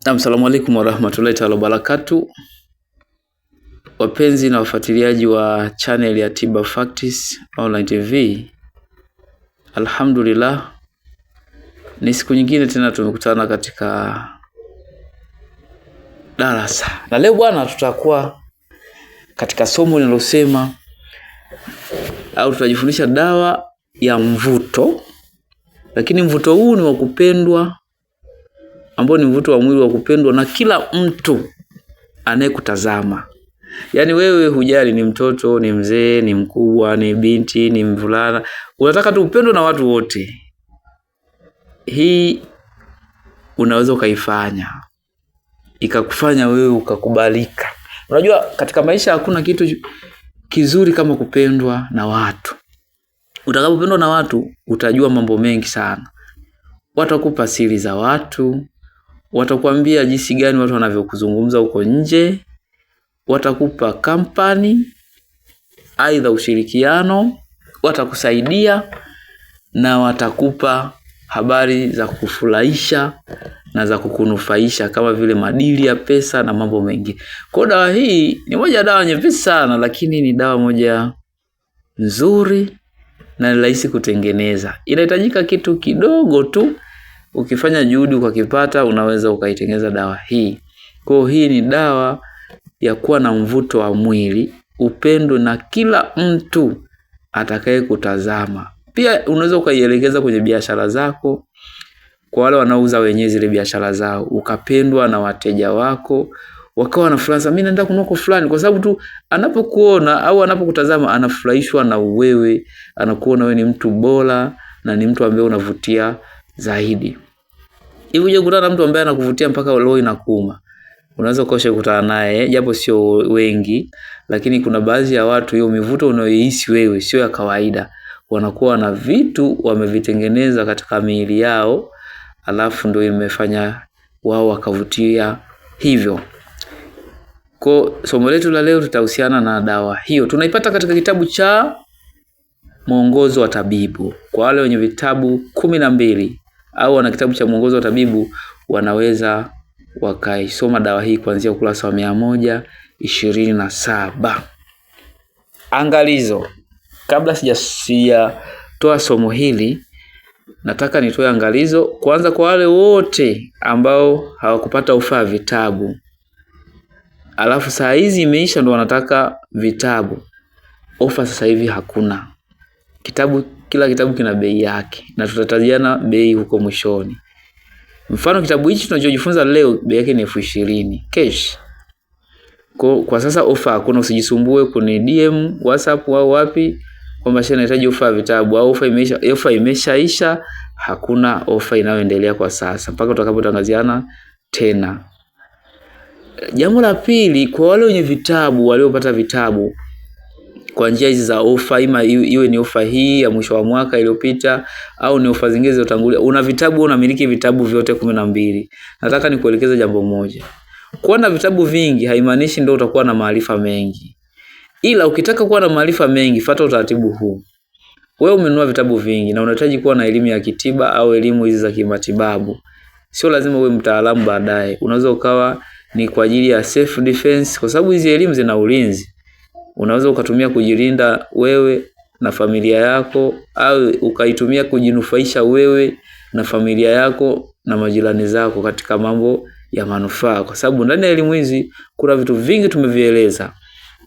Naam, salamu alaikum warahmatullahi taala wabarakatu, wapenzi na wafuatiliaji wa channel ya Tiba Facts Online TV. Alhamdulillah, ni siku nyingine tena tumekutana katika darasa, na leo bwana, tutakuwa katika somo linalosema au tutajifundisha dawa ya mvuto, lakini mvuto huu ni wa kupendwa ambao ni mvuto wa mwili wa kupendwa na kila mtu anayekutazama. Yaani wewe hujali ni mtoto, ni mzee, ni mkubwa, ni binti, ni mvulana, unataka tu upendwe na watu wote. Hii unaweza ukaifanya ikakufanya wewe ukakubalika. Unajua katika maisha hakuna kitu kizuri kama kupendwa na watu. Utakapopendwa na watu utajua mambo mengi sana. Watakupa siri za watu, watakwambia jinsi gani watu wanavyokuzungumza huko nje, watakupa kampani, aidha ushirikiano, watakusaidia na watakupa habari za kufurahisha na za kukunufaisha kama vile madili ya pesa na mambo mengi. Kwa dawa hii ni moja dawa nyepesi sana, lakini ni dawa moja nzuri na ni rahisi kutengeneza. Inahitajika kitu kidogo tu ukifanya juhudi ukakipata, unaweza ukaitengeneza dawa hii. Kwa hii ni dawa ya kuwa na mvuto wa mwili, upendo na kila mtu atakaye kutazama. Pia unaweza ukaielekeza kwenye biashara zako, kwa wale wanaouza wenyewe zile biashara zao, ukapendwa na wateja wako, wakawa na furaha, mimi naenda kununua kwa fulani, kwa sababu tu anapokuona au anapokutazama anafurahishwa na wewe, anakuona wewe ni mtu bora na ni mtu ambaye unavutia zaidi. Hivi uje kukutana na mtu ambaye anakuvutia mpaka roho inakuuma. Unaweza ukoshe kukutana naye japo sio wengi, lakini kuna baadhi ya watu hiyo mivuto unayoihisi wewe sio ya kawaida. Wanakuwa na vitu wamevitengeneza katika miili yao, alafu ndio imefanya wao wakavutia hivyo. Kwa somo letu la leo tutahusiana na dawa hiyo. Tunaipata katika kitabu cha Mwongozo wa Tabibu. Kwa wale wenye vitabu 12 au wana kitabu cha Mwongozo wa Tabibu wanaweza wakaisoma dawa hii kuanzia ukurasa wa 127. Angalizo, kabla sijatoa somo hili, nataka nitoe angalizo kwanza kwa wale wote ambao hawakupata ofa ya vitabu, alafu saa hizi imeisha ndo wanataka vitabu. Ofa sasa hivi hakuna. Kitabu, kila kitabu kina bei yake na tutatajiana bei huko mwishoni. Mfano kitabu hichi tunachojifunza leo bei yake ni 20,000 cash. Kwa sasa ofa hakuna, usijisumbue kuni DM, WhatsApp au wapi kwamba sasa nahitaji ofa ya vitabu au ofa imeisha. Ofa imeshaisha, hakuna ofa inayoendelea kwa sasa mpaka tutakapotangaziana tena. Jambo la pili, kwa wale wenye vitabu waliopata vitabu kwa njia hizi za ofa, ima iwe ni ofa hii ya mwisho wa mwaka iliyopita au ni ofa zingine zilizotangulia, una vitabu, unamiliki vitabu vyote 12. Nataka nikuelekeze jambo moja. Kuwa na vitabu vingi haimaanishi ndio utakuwa na maarifa mengi. Ila ukitaka kuwa na maarifa mengi, fuata utaratibu huu. Wewe umenunua vitabu vingi na unahitaji kuwa na elimu ya kitiba au elimu hizi za kimatibabu. Sio lazima uwe mtaalamu baadaye. Unaweza ukawa ni kwa ajili ya self defense, kwa sababu hizi elimu zina ulinzi. Unaweza ukatumia kujilinda wewe na familia yako, au ukaitumia kujinufaisha wewe na familia yako na majirani zako katika mambo ya manufaa, kwa sababu ndani ya elimu hizi kuna vitu vingi tumevieleza.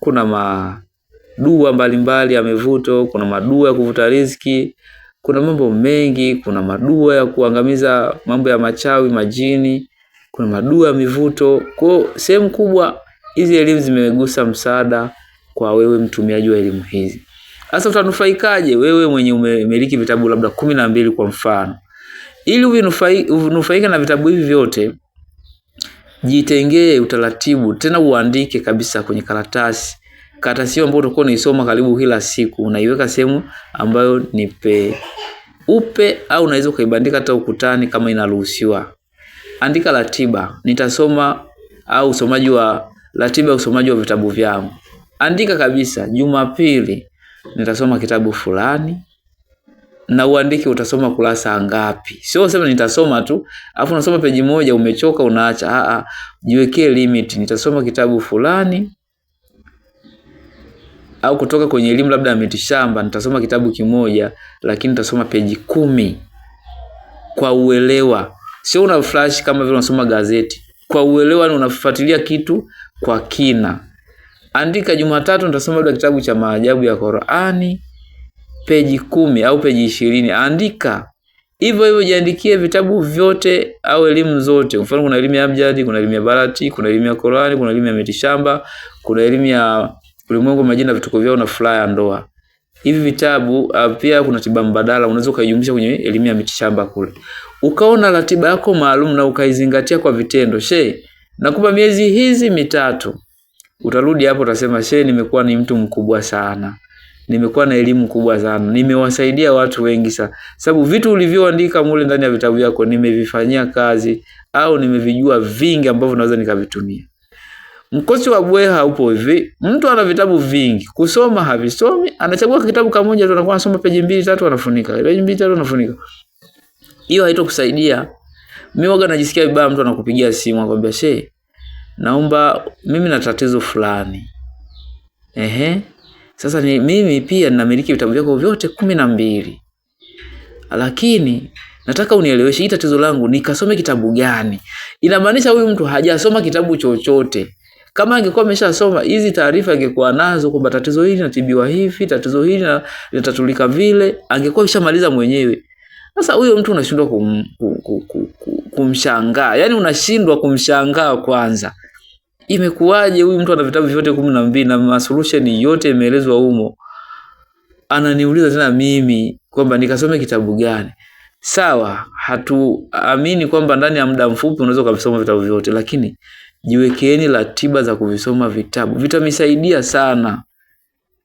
Kuna madua mbalimbali ya mivuto, kuna madua ya kuvuta riziki, kuna mambo mengi, kuna madua ya kuangamiza mambo ya machawi, majini, kuna madua ya mivuto. Kwa sehemu kubwa hizi elimu zimegusa msaada kwa wewe mtumiaji wa elimu hizi. Sasa utanufaikaje wewe mwenye umemiliki vitabu labda 12 kwa mfano? Ili unufaike na vitabu hivi vyote, jitengee utaratibu, tena uandike kabisa kwenye karatasi. Karatasi hiyo ambayo utakuwa unaisoma karibu kila siku, unaiweka sehemu ambayo ni peupe au unaweza ukaibandika hata ukutani kama inaruhusiwa. Andika ratiba, nitasoma au usomaji wa ratiba ya usomaji wa vitabu vyangu. Andika kabisa, Jumapili nitasoma kitabu fulani, Na uandike utasoma kurasa ngapi. Sio useme nitasoma tu, afu unasoma peji moja umechoka unaacha. A, jiwekee limit, nitasoma kitabu fulani au kutoka kwenye elimu labda ya mitishamba nitasoma kitabu kimoja, lakini nitasoma peji 10 kwa uelewa. Sio una flash kama vile unasoma gazeti. Kwa uelewa ni unafuatilia kitu kwa kina. Andika Jumatatu nitasoma labda kitabu cha maajabu ya Qur'ani peji 10 au peji 20. Andika. Hivyo hivyo jiandikie vitabu vyote au elimu zote. Mfano kuna elimu ya abjadi, kuna elimu ya barati, kuna elimu ya Qur'ani, kuna elimu ya mitishamba, kuna elimu ya ulimwengu majina, vituko vyao na furaha ya ndoa. Hivi vitabu pia kuna tiba mbadala unaweza ukaijumlisha kwenye elimu ya mitishamba kule. Ukaona ratiba yako maalum na ukaizingatia kwa vitendo. She, nakupa miezi hizi 3. Utarudi hapo utasema, she, nimekuwa ni mtu mkubwa sana. Nimekuwa na elimu kubwa sana. Nimewasaidia watu wengi sana. Sababu vitu ulivyoandika mule ndani ya vitabu vyako nimevifanyia kazi au nimevijua vingi ambavyo naweza nikavitumia. Mkosi wa bweha upo hivi, mtu ana vitabu vingi, kusoma havisomi, anachagua kitabu kimoja tu anakuwa anasoma peji 2 3 anafunika. Peji 2 3 anafunika. Hiyo haitokusaidia. Mimi huwa najisikia vibaya mtu anakupigia simu anakuambia, "She, naomba mimi na tatizo fulani." Ehe. Sasa ni mimi pia ninamiliki vitabu vyako vyote 12. Lakini nataka unieleweshe hii tatizo langu nikasome kitabu gani? Inamaanisha huyu mtu hajasoma kitabu chochote. Kama angekuwa ameshasoma hizi taarifa angekuwa nazo kwamba tatizo hili linatibiwa hivi, tatizo hili linatatulika vile, angekuwa ameshamaliza mwenyewe. Sasa huyo mtu unashindwa kumshangaa. Yaani unashindwa kumshangaa kwanza. Imekuwaje huyu mtu ana vitabu vyote 12 na solution yote imeelezwa humo? Ananiuliza tena mimi kwamba nikasome kitabu gani? Sawa, hatuamini kwamba ndani ya muda mfupi unaweza ukavisoma vitabu vyote, lakini jiwekeeni ratiba za kuvisoma vitabu. Vitamisaidia sana.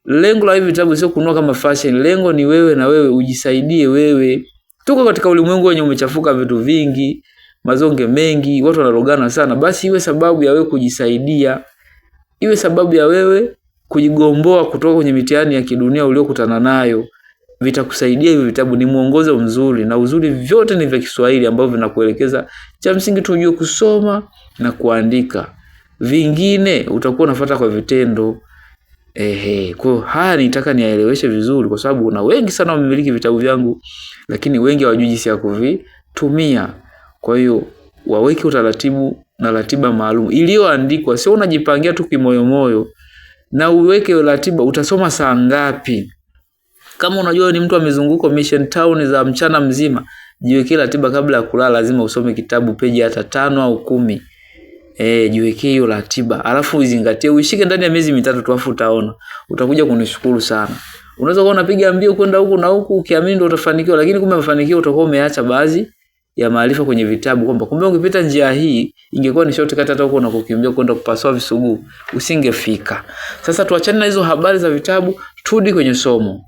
Lengo la hivi vitabu sio kununua kama fashion. Lengo ni wewe na wewe ujisaidie wewe. Tuko katika ulimwengu wenye umechafuka vitu vingi, mazonge mengi, watu wanarogana sana. Basi iwe sababu ya wewe kujisaidia, iwe sababu ya wewe kujigomboa kutoka kwenye mitihani ya kidunia uliokutana nayo. Vitakusaidia hivi vitabu, ni mwongozo mzuri, na uzuri vyote ni vya Kiswahili ambavyo vinakuelekeza. Cha msingi tu ujue kusoma na kuandika. Vingine utakuwa unafuata kwa vitendo. Kwa hiyo haya nitaka niyaeleweshe vizuri kwa sababu kuna wengi sana wamemiliki vitabu vyangu lakini wengi hawajui jinsi ya kuvitumia. Kwa hiyo waweke utaratibu na ratiba maalum iliyoandikwa, sio unajipangia tu kimoyomoyo. Na uweke ratiba utasoma saa ngapi. Kama unajua ni mtu wa mizunguko Mission Town za mchana mzima, jiwekee ratiba kabla ya kulala, lazima usome kitabu peji hata 5 au 10. Jiwekee hiyo ratiba. Alafu uizingatie, uishike ndani ya miezi 3 tu, afu utaona. Utakuja kunishukuru sana. Unaweza kuwa unapiga mbio kwenda huku na huku ukiamini ndio utafanikiwa, lakini kumbe mafanikio utakuwa umeacha baadhi ya maarifa kwenye vitabu kwamba kumbe ungepita njia hii ingekuwa ni shortcut, hata huko unakokimbia kwenda kupasua visuguu usingefika. Sasa tuachane na hizo habari za vitabu, turudi kwenye somo.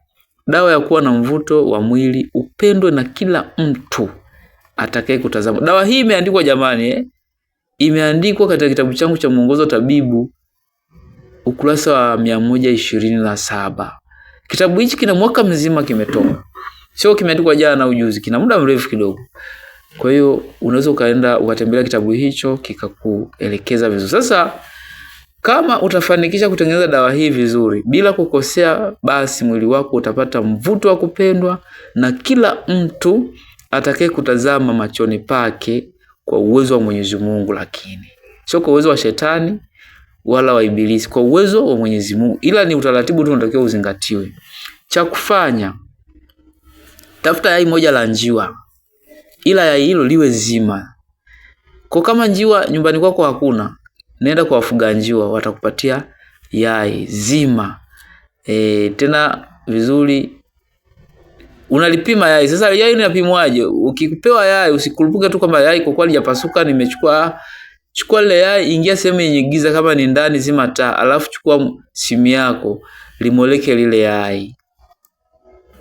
Dawa ya kuwa na mvuto wa mwili, upendwe na kila mtu atakaye kutazama. Dawa hii imeandikwa jamani, Imeandikwa katika kitabu changu cha Mwongozo Tabibu ukurasa wa 127. Kitabu hichi kina mwaka mzima kimetoka. Sio kimeandikwa jana au juzi, kina muda mrefu kidogo. Kwa hiyo unaweza ukaenda ukatembelea kitabu hicho kikakuelekeza vizuri. Sasa kama utafanikisha kutengeneza dawa hii vizuri bila kukosea, basi mwili wako utapata mvuto wa kupendwa na kila mtu atakaye kutazama machoni pake kwa uwezo wa Mwenyezi Mungu, lakini sio kwa uwezo wa shetani wala wa ibilisi, kwa uwezo wa Mwenyezi Mungu. Ila ni utaratibu tu unatakiwa uzingatiwe. Cha kufanya, tafuta yai moja la njiwa, ila yai hilo liwe zima. Kwa kama njiwa nyumbani kwako hakuna, nenda kwa wafuga njiwa, watakupatia yai zima. Tena vizuri unalipima yai. Sasa yai linapimwaje? Ukipewa yai usikurupuke tu kwamba yai kwa kweli halijapasuka nimechukua. Chukua lile yai, ingia sehemu yenye giza, kama ni ndani zima taa, alafu chukua simu yako limoleke lile yai.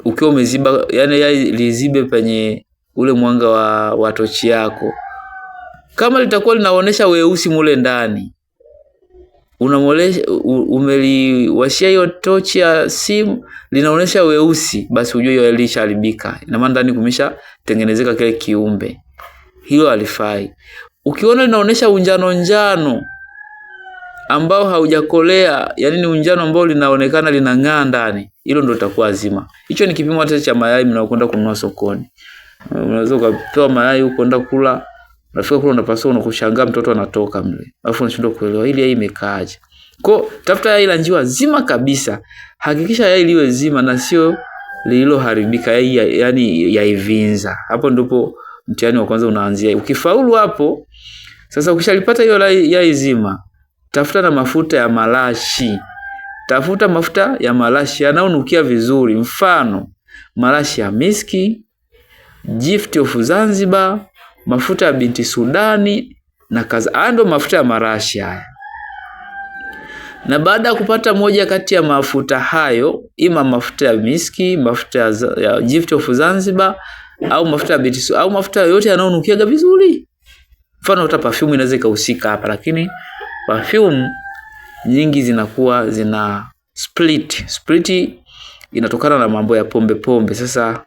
Ukiwa umeziba, yani yai lizibe penye ule mwanga wa tochi yako. Kama litakuwa linaonesha weusi mule ndani, unamolesha, umeliwashia hiyo tochi ya simu linaonesha weusi, basi ujue hiyo ilishaharibika. Ina maana ndani kumesha tengenezeka kile kiumbe. Hilo halifai. Ukiona linaonesha unjano njano ambao haujakolea, yani ni unjano ambao linaonekana linang'aa ndani, hilo ndio litakuwa zima. Hicho ni kipimo hata cha mayai mnayokwenda kununua sokoni. Unaweza ukapewa mayai huko kwenda kula, unafika kule unapasua, unakushangaa mtoto anatoka mle. Alafu unashindwa kuelewa hili yai imekaaje. Kwa tafuta yai la njiwa zima kabisa. Hakikisha yai liwe zima na sio lililoharibika, yai yani yaivinza. Hapo ndipo mtihani wa kwanza unaanzia. Ukifaulu hapo, sasa ukishalipata hiyo yai zima, tafuta na mafuta ya marashi. Tafuta mafuta ya marashi yanayonukia vizuri, mfano marashi ya miski, Gift of Zanzibar, mafuta ya binti Sudani na kaza. Haya ndio mafuta ya marashi haya. Na baada ya kupata moja kati ya mafuta hayo, ima mafuta ya miski, mafuta ya Gift of Zanzibar au mafuta ya binti Sudani au mafuta yoyote yanayonukiaga vizuri. Mfano hata perfume inaweza ikahusika hapa, lakini perfume nyingi zinakuwa zina split. Split inatokana na mambo ya pombe pombe. Sasa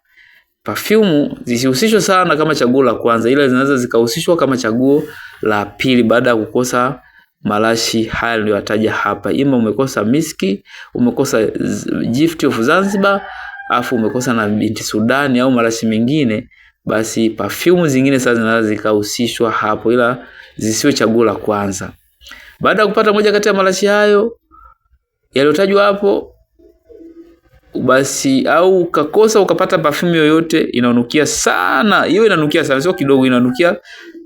perfume zisihusishwe sana kama chaguo la kwanza, ila zinaweza zikahusishwa kama chaguo la pili baada ya kukosa marashi haya niliyoyataja hapa. Ima umekosa miski, umekosa Gift of Zanzibar, afu umekosa na binti Sudani au marashi mengine, basi perfume zingine sasa zinaweza zikahusishwa hapo, ila zisiwe chaguo la kwanza. Baada ya kupata moja kati ya marashi hayo yaliyotajwa hapo, basi au ukakosa ukapata perfume yoyote inanukia sana, hiyo inanukia sana, sio kidogo, inanukia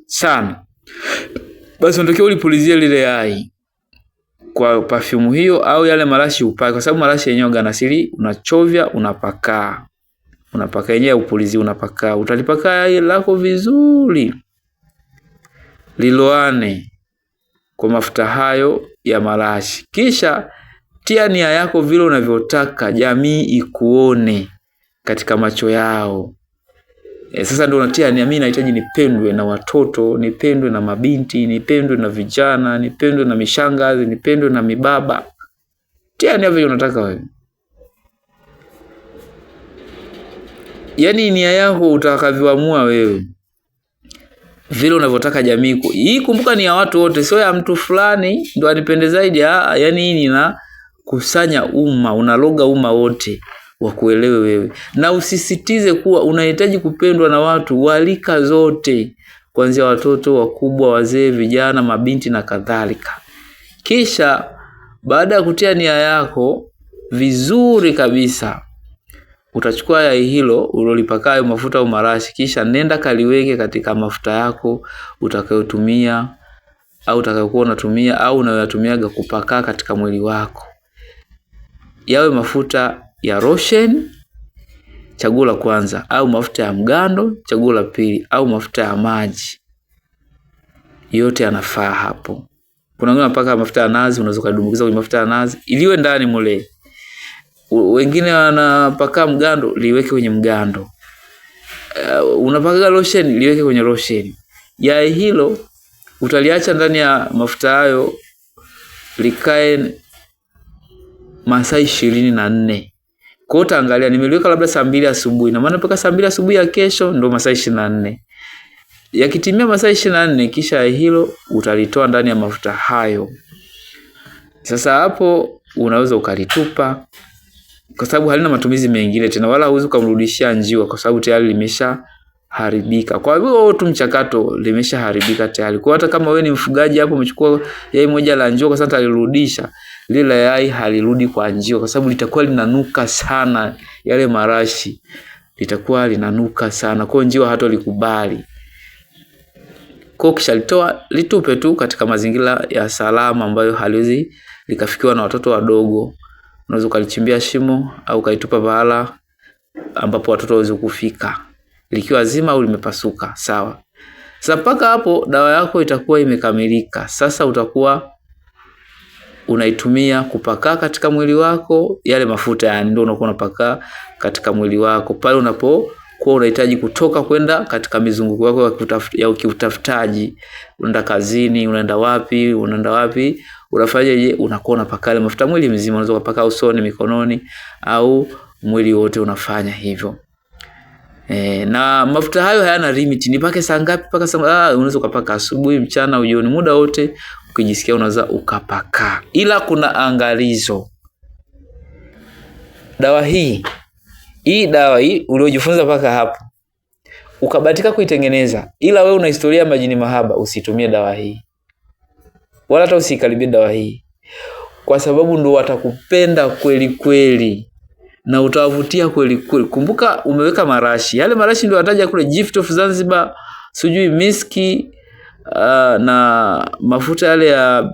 sana, basi unatakiwa ulipulizie lile yai kwa perfume hiyo au yale marashi upake, kwa sababu marashi yenyewe ganasili unachovya, unapaka. Unapaka yenyewe, upulizie, unapaka. Utalipaka yai lako vizuri liloane kwa mafuta hayo ya marashi. Kisha tia nia yako vile unavyotaka jamii ikuone katika macho yao. Sasa ndio unatia nia, mimi nahitaji nipendwe na watoto, nipendwe na mabinti, nipendwe na vijana, nipendwe na mishangazi, nipendwe na mibaba. Tia nia vile unataka wewe. Yaani nia yako utakavyoamua wewe, vile unavyotaka jamii hii kumbuka ni ya watu wote, sio ya mtu fulani ndo anipende zaidi. Yaani hii nina kusanya umma, unaloga umma wote wakuelewe wewe. Na usisitize kuwa unahitaji kupendwa na watu wa rika zote, kuanzia watoto, wakubwa, wazee, vijana, mabinti na kadhalika. Kisha baada ya kutia nia yako vizuri kabisa, utachukua yai hilo ulilopaka mafuta au marashi, kisha nenda kaliweke katika mafuta yako utakayotumia au utakayokuwa unatumia au unayoyatumiaga kupaka katika mwili wako. Yawe mafuta ya lotion, chaguo la kwanza, au mafuta ya mgando, chaguo la pili, au mafuta ya maji. Yote yanafaa hapo. Kuna wengine wanapaka mafuta ya nazi, unaweza ukadumbukiza kwenye mafuta ya nazi iliwe ndani mule. Wengine wanapaka mgando, liweke kwenye mgando. Unapaka lotion, liweke kwenye lotion. Yai hilo utaliacha ndani ya mafuta hayo likae masaa 24. Kwa hiyo utaangalia nimeliweka labda saa 2 asubuhi, na maana mpaka saa 2 asubuhi ya kesho ndo masaa 24. Yakitimia masaa 24, kisha hilo utalitoa ndani ya mafuta hayo. Sasa hapo unaweza ukalitupa kwa sababu halina matumizi mengine tena, wala huwezi ukamrudishia njiwa kwa sababu tayari limeshaharibika. Kwa hiyo tu mchakato limeshaharibika tayari. Kwa hata kama wewe ni mfugaji hapo umechukua yai moja la njiwa kwa sababu alirudisha, lile yai halirudi kwa njiwa kwa sababu litakuwa linanuka sana, yale marashi litakuwa linanuka sana. Kwa hiyo njiwa hatolikubali. Kwa hiyo ukishalitoa litupe tu katika mazingira ya salama ambayo haliwezi likafikiwa na watoto wadogo. Unaweza ukalichimbia shimo au ukalitupa pahala ambapo watoto hawawezi kufika, likiwa zima au limepasuka. Sawa. Sasa mpaka hapo dawa yako itakuwa imekamilika. Sasa utakuwa unaitumia kupaka katika mwili wako yale mafuta, yani ndio unakuwa unapaka katika mwili wako pale unapokuwa kuwa unahitaji kutoka kwenda katika mizunguko yako ya kiutafutaji, unaenda kazini, unaenda wapi, unaenda wapi, unafanyaje, unakuwa unapaka mafuta mwili mzima. Unaweza kupaka usoni, mikononi au mwili wote unafanya hivyo. Na mafuta hayo hayana limit, nipake saa ngapi paka saa, unaweza ukapaka asubuhi, mchana, jioni, muda wote ukijisikia unaweza ukapaka. Ila kuna angalizo. Dawa hii, dawa hii uliojifunza paka hapo, ukabahatika kuitengeneza, ila wewe una historia ya majini mahaba, usitumie dawa hii. Wala hata usikaribie dawa hii. Kwa sababu ndo watakupenda kweli kweli na utawavutia kweli kweli. Kumbuka umeweka marashi. Yale marashi ndio wataja kule Gift of Zanzibar, sijui miski, na mafuta yale ya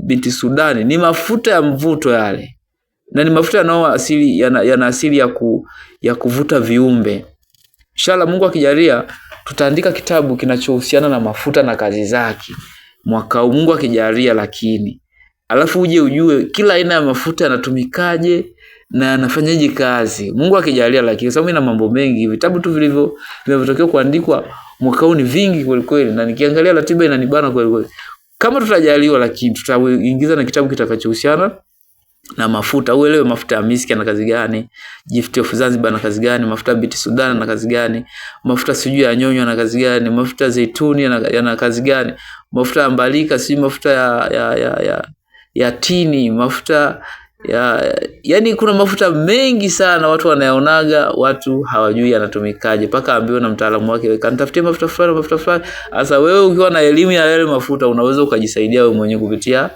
binti Sudani. Ni mafuta ya mvuto yale. Na ni mafuta yana asili ya kuvuta viumbe. Inshallah Mungu akijalia tutaandika kitabu kinachohusiana na mafuta na kazi zake. Mwaka huu Mungu akijalia, lakini alafu uje ujue kila aina ya mafuta yanatumikaje na yanafanyaje kazi. Mungu akijalia, lakini sababu ina mambo mengi, vitabu tu vinavyotokea kuandikwa mwaka huu ni vingi kweli kweli, na nikiangalia ratiba inanibana kweli kweli. Kama tutajaliwa, lakini tutaingiza na kitabu kitakachohusiana na mafuta. Uelewe mafuta ya miski yana kazi gani, Gift of Zanzibar yana kazi gani, mafuta ya binti Sudan yana kazi gani, mafuta sijui ya nyonyo yana kazi gani, mafuta ya zeituni yana kazi gani, mafuta ya mbalika sijui mafuta ya tini, mafuta ya, yani kuna mafuta mengi sana watu wanayaonaga, watu hawajui yanatumikaje, mpaka ambiwe na mtaalamu wake, kanitafutie mafuta fulani, mafuta fulani. Sasa wewe ukiwa na elimu ya yale mafuta unaweza ukajisaidia wewe mwenyewe kupitia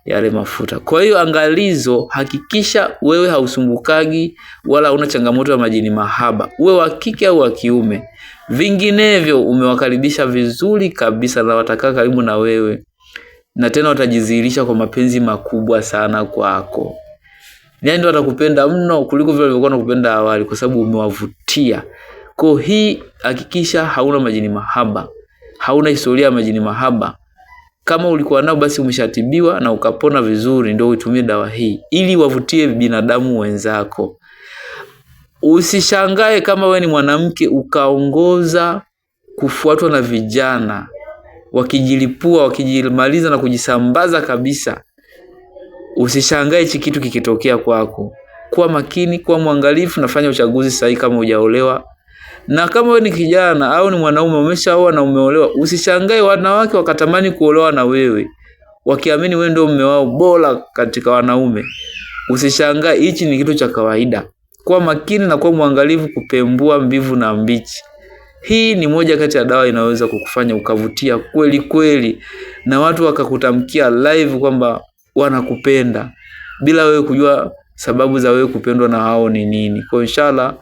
yale mafuta. Kwa hiyo angalizo, hakikisha wewe hausumbukagi wala una changamoto ya majini mahaba, uwe wa kike au wa kiume. Vinginevyo umewakaribisha vizuri kabisa na watakaa karibu na wewe, na tena watajidhihirisha kwa mapenzi makubwa sana kwako. Yaani ndio watakupenda mno kuliko vile walivyokuwa wanakupenda awali, kwa sababu umewavutia. Kwa hii hakikisha hauna majini mahaba, hauna historia ya majini mahaba. Kama ulikuwa nao basi umeshatibiwa na ukapona vizuri, ndio uitumie dawa hii ili wavutie binadamu wenzako. Usishangae kama we ni mwanamke ukaongoza kufuatwa na vijana wakijilipua, wakijimaliza na kujisambaza kabisa. Usishangae hichi kitu kikitokea kwako. Kuwa makini, kuwa mwangalifu, nafanya uchaguzi sahihi kama hujaolewa. Na kama wewe ni kijana au ni mwanaume umeshaoa na umeolewa, usishangae wanawake wakatamani kuolewa na wewe, wakiamini wewe ndio mume wao bora katika wanaume. Usishangae, hichi ni kitu cha kawaida. Kuwa makini na kuwa mwangalifu kupembua mbivu na mbichi. Hii ni moja kati ya dawa inaweza kukufanya ukavutia kweli kweli, na watu wakakutamkia live kwamba wanakupenda bila wewe kujua sababu za wewe kupendwa na hao ni nini. Kwa inshallah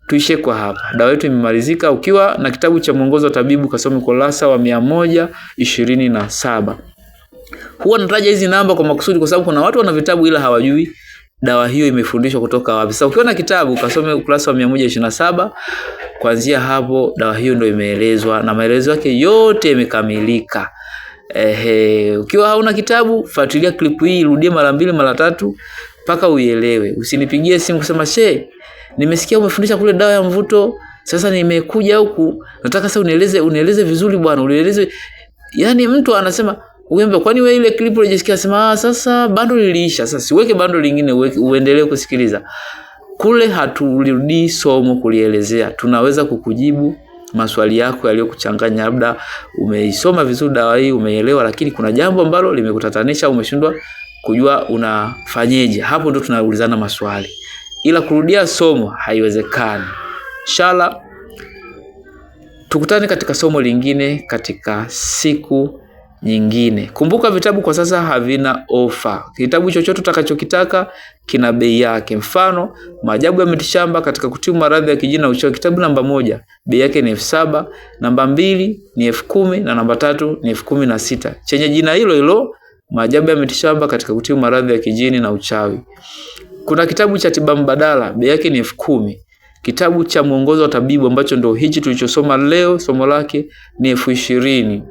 tuishe kwa hapa. Dawa yetu imemalizika. Ukiwa na kitabu cha mwongozo wa tabibu kasome kurasa wa 127. Huwa nataja hizi namba kwa makusudi kwa sababu kuna watu wana vitabu ila hawajui dawa hiyo imefundishwa kutoka wapi. Sasa ukiwa na kitabu kasome ukurasa wa 127, kuanzia hapo dawa hiyo ndio imeelezwa na maelezo yake yote yamekamilika. Ukiwa hauna kitabu fuatilia clip hii, irudie mara mbili mara tatu mpaka uielewe. Usinipigie simu kusema she, nimesikia umefundisha kule dawa ya mvuto, sasa nimekuja huku nataka sasa unieleze vizuri bwana, unieleze. Yaani mtu anasema uembe, kwani wewe ile clip ulijisikia? Sema sasa bando liliisha, sasa siweke bando lingine, uendelee kusikiliza. Kule hatulirudii somo kulielezea, tunaweza kukujibu maswali yako yaliyokuchanganya. Labda umeisoma vizuri dawa hii, umeelewa, lakini kuna jambo ambalo limekutatanisha, umeshindwa kujua unafanyeje. Hapo ndo tunaulizana maswali, ila kurudia somo haiwezekani. Inshallah tukutane katika somo lingine katika siku nyingine. Kumbuka vitabu kwa sasa havina ofa. Kitabu chochote utakachokitaka kina bei yake. Mfano, Maajabu ya Mitishamba katika kutibu maradhi ya kijini na uchawi, kitabu namba 1 bei yake ni 7,000, namba 2 ni 10,000 na namba 3 ni 16,000. Chenye jina hilo hilo, Maajabu ya Mitishamba katika kutibu maradhi ya kijini na uchawi. Kuna kitabu cha tiba mbadala bei yake ni 10,000. Kitabu cha mwongozo wa tabibu ambacho ndio hichi tulichosoma leo, somo lake ni 20,000.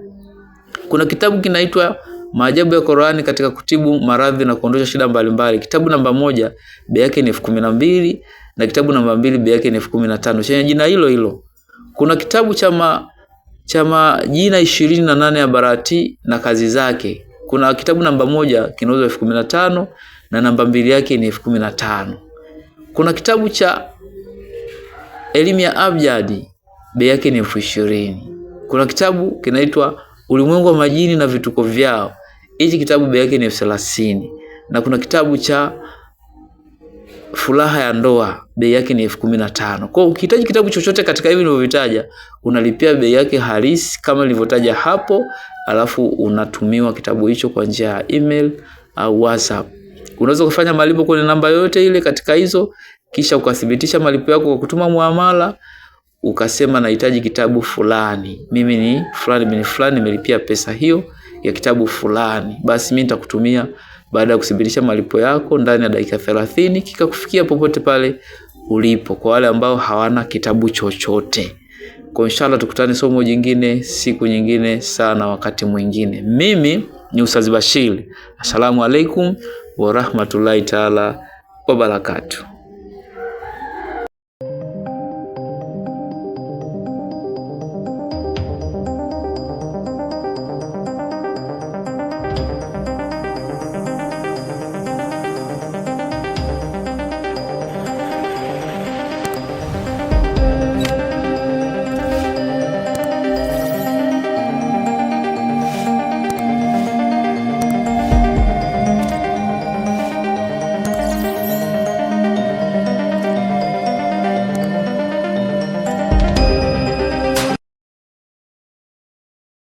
Kuna kitabu kinaitwa Maajabu ya Qur'ani katika kutibu maradhi na kuondosha shida mbalimbali. Kitabu namba 1 bei yake ni 12,000, na kitabu namba 2 bei yake ni 15,000 chenye jina hilo hilo. Kuna kitabu cha majina 28 ya Barati na kazi zake. Kuna kitabu namba 1 kinauzwa 15,000 na namba 2 yake ni 15,000. Kuna kitabu cha elimu ya abjadi bei yake ni 20,000. Kuna kitabu kinaitwa Ulimwengu wa Majini na Vituko Vyao, hichi kitabu bei yake ni 30,000. Na kuna kitabu cha Furaha ya Ndoa bei yake ni 15,000. Kwa hiyo ukihitaji kitabu chochote katika hivi nilivyovitaja, unalipia bei yake halisi kama nilivyotaja hapo, alafu unatumiwa kitabu hicho kwa njia ya email au WhatsApp. Unaweza kufanya malipo kwenye namba yoyote ile katika hizo, kisha ukathibitisha malipo yako kwa kutuma muamala, ukasema nahitaji kitabu fulani, mimi ni fulani bin fulani, nimelipia pesa hiyo ya kitabu fulani, basi mimi nitakutumia baada ya kuthibitisha malipo yako ndani ya dakika 30, kikakufikia popote pale ulipo, kwa wale ambao hawana kitabu chochote. Kwa inshallah tukutane somo jingine siku nyingine sana wakati mwingine. Mimi ni Ustaz Bashir. Assalamu alaikum wa rahmatullahi taala wa barakatuh.